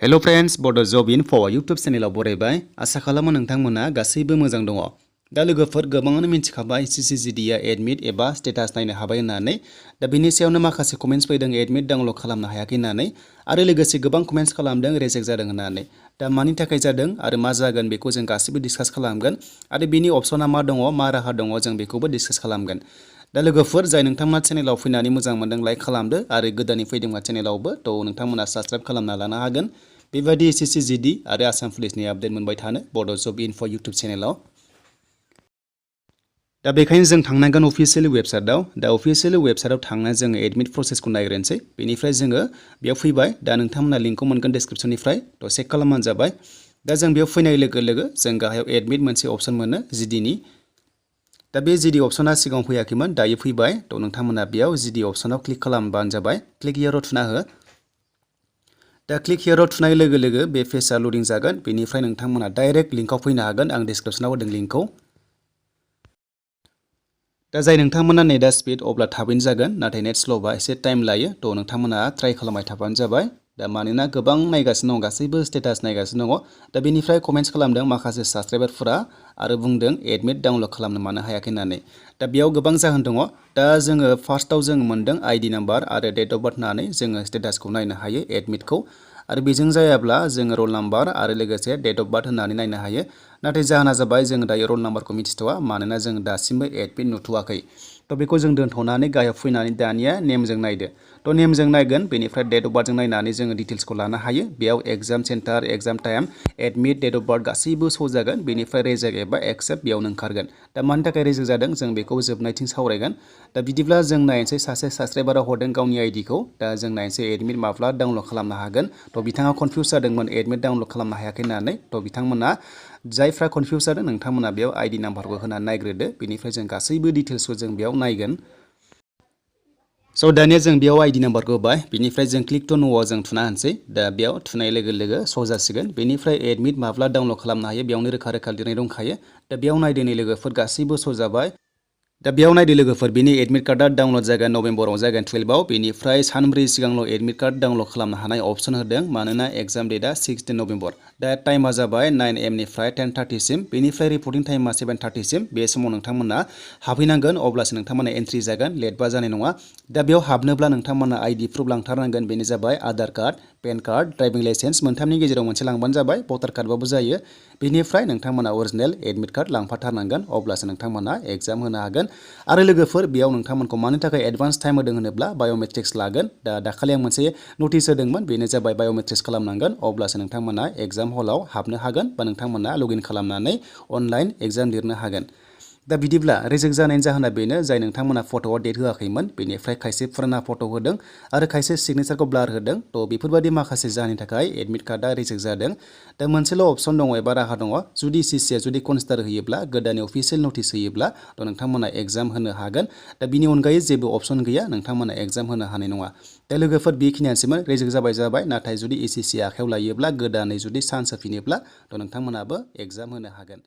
Hello friends बड' जब info YouTube चेनेलाव बरायबाय आसा खालामो नोंथांमोना गासैबो मोजां दङ। दा लोगोफोर गोबाङानो मिन्थिखाबाय CCGD एडमिट एबा स्टेटास नायनो हाबाय होननानै। दा बेनि सायावनो माखासे कमेन्ट्स फैदों एडमिट डाउनलड खालामनो हायाखै होननानै आरो लोगोसे गोबां कमेन्ट्स खालामदों रिजेक्ट जादों होननानै। दा मानि थाखाय जादों आरो मा जागोन बेखौ जों गासैबो डिसकास खालामगोन आरो बेनि अपसना मा दङ मा राहा दङ जों बेखौबो डिसकास खालामगोन। दा लोगोफोर जाय नोंथांमोना चेनेलाव फैनानै मोजां मोनदों लाइक खालामदो आरो गोदानै फैदोंबा चेनेलावबो थ' नोंथांमोना साबस्क्राइब खालामना लानो हागोन। बेबायदि CCGD आरो आसाम पुलिसनि आपडेट मोनबाय थानो बड' जब इनफो यूट्यूब चेनेलाव। दा बेखायनो जों थांनांगोन अफिसियेल वेबसाइटआव। दा अफिसियेल वेबसाइटआव थांना जोङो एडमिट प्रसेसखौ नायग्रोनोसै। बेनिफ्राय जोङो बेयाव फैबाय। दा नोंथांमोना लिंकखौ मोनगोन डिस्क्रिप्शननिफ्राय थ' चेक खालामबानो जाबाय। दा जों बेयाव फैनाय लोगो लोगो जों गाहायाव एडमिट मोनसे अपसन मोनो GDनि। दा बे GD अपसना सिगाङाव फैयाखैमोन दायो फैबाय। थ' नोंथांमोना बेयाव GD अपसनाव क्लिक खालामबानो जाबाय। क्लिक हियरआव थुना हो। दा क्लिक हियरआव थुनाय लोगो लोगो बे पेजआ लडिं जागोन। बेनिफ्राय नोंथांमोना डाइरेक्ट लिंकआव फैनो हागोन। आं डिस्क्रिप्शनाव होदों लिंकखौ। दा जाय नोंथांमोना नेटआ स्पिड अब्ला थाबैनो जागोन, नाथाय नेट स्ल'बा एसे टाइम लायो। थ' नोंथांमोना ट्राइ खालामबाय थाबानो जाबाय। दा मानोना गोबां नायगासिनो दं, गासैबो स्टेटास नायगासिनो दङ। दा बेनिफ्राय कमेन्ट्स खालामदों माखासे साबस्क्राइबारफोरा आरो बुंदों एडमिट डाउनलड खालामनो मानो हायाखै होननानै। दा बेयाव गोबां जाहोन दङ। दा जोङो फार्स्टआव जों मोनदों ID नाम्बार आरो डेट अफ बार्थ होनानै जोङो स्टेटासखौ नायनो हायो एडमिटखौ। आरो बेजों जायाब्ला जोङो रल नाम्बार आरो लोगोसे डेट अफ बार्थ होनानै नायनो हायो। नाथाय जाहोना जाबाय जोङो दायो रल नाम्बारखौ मिथिथ'वा, मानोना जों दासिमबो एडमिट नुथ'वाखै। थ' बेखौ जों दोनथ'नानै गाहायाव फैनानै दानिया नेमजों नायदो। थ' नेमजों नायगोन, बेनिफ्राय डेट अफ बार्थजों नायनानै जोङो डिटेल्सखौ लानो हायो। बेयाव exam centre, exam time, admit, date of birth गासैबो शो जागोन। बेनिफ्राय रेजेक्ट एबा एक्सेप्ट बेयावनो ओंखारगोन। दा मानि थाखाय रेजेक्ट जादों जों बेखौ जोबनायथिं सावरायगोन। दा बिदिब्ला जों नायनोसै सासे साबस्क्राइबारा हरदों गावनि आइडिखौ। दा जों नायनोसै एडमिट माब्ला डाउनलड खालामनो हागोन। थ' बिथाङा कनफिउस जादोंमोन एडमिट डाउनलड खालामनो हायाखै होननानै। थ' बिथांमोना जायफ्रा कनफिउस जादों नोंथांमोना बेयाव ID नाम्बारखौ होनानै नायग्रोदो। बेनिफ्राय जों गासैबो डिटेल्सखौ जों बेयाव नायगोन। स' दानिया जों बेयाव ID नाम्बारखौ होबाय। बेनिफ्राय जों क्लिक टु न'आव जों थुना होनोसै। दा बेयाव थुनाय लोगो लोगो श' जासिगोन। बेनिफ्राय एडमिट माब्ला डाउनलड खालामनो हायो बेयावनो रोखा रोखा लिरनाय दंखायो। दा बेयाव नायदोनि लोगोफोर गासैबो श' जाबाय। दा बेयाव नायदो लोगोफोर बेनि एडमिट कार्डआ डाउनलड जागोन नभेम्बराव जागोन 12आव। बेनिफ्राय सानब्रै सिगांल' एडमिट कार्ड डाउनलड खालामनो हानाय अपसन होदों, मानोना एग्जाम डेटआ 16 नभेम्बर। दा टाइमा जाबाय 9 AM निफ्राय 10:30 सिम। बेनिफ्राय रिपर्टिं टाइमा 7:30 सिम। बे समाव नोंथांमोना हाबहैनांगोन, अब्लासो नोंथांमोना एन्ट्रि जागोन, लेटबा जानाय नङा। दा बेयाव हाबनोब्ला नोंथांमोना ID प्रुफ लांथारनांगोन। बेनो जाबाय Aadhaar card, PAN card, driving licence मोनथामनि गेजेराव मोनसे लांबानो जाबाय, भटार कार्डबाबो जायो। बेनिफ्राय नोंथांमोना अरिजिनेल एडमिट कार्ड लांफाथारनांगोन, अब्लासो नोंथांमोना एग्जाम होनो हागोन। आरो लोगोफोर बेयाव नोंथांमोनखौ मानि थाखाय एडभान्स टाइम होदों होनोब्ला बाय'मेट्रिक्स लागोन। दा दाखालि आं मोनसे नटिस होदोंमोन, बेनो जाबाय बाय'मेट्रिक्स खालामनांगोन, अब्लासो नोंथांमोना एग्जाम हलाव हाबनो हागोन बा नोंथांमोना लगइन खालामनानै अनलाइन एग्जाम लिरनो हागोन। दा बिदिब्ला रिजेक्ट जानायनि जाहोना बेनो जाय नोंथांमोना फट'आव डेट होआखैमोन, बेनिफ्राय खायसे फुराना फट' होदों आरो खायसे सिगनेचारखौ ब्लार होदों। थ' बेफोरबायदि माखासे जाहोननि थाखाय एडमिट कार्डआ रिजेक्ट जादों। दा मोनसेल' अपसन दङ एबा राहा दङ, जुदि CCआ जुदि कनसिडार होयोब्ला, गोदानै अफिसियेल नटिस होयोब्ला थ' नोंथांमोना एग्जाम होनो हागोन। दा बिनि अनगायै जेबो अपसन गैया, नोंथांमोना एग्जाम होनो हानाय नङा। दा लोगोफोर बेखिनियानोसैमोन, रिजेक्ट जाबाय। नाथाय जुदि SSC आखायाव लायोब्ला, गोदानै जुदि चान्स होफिनोब्ला थ' नोंथांमोनाबो एग्जाम होनो हागोन।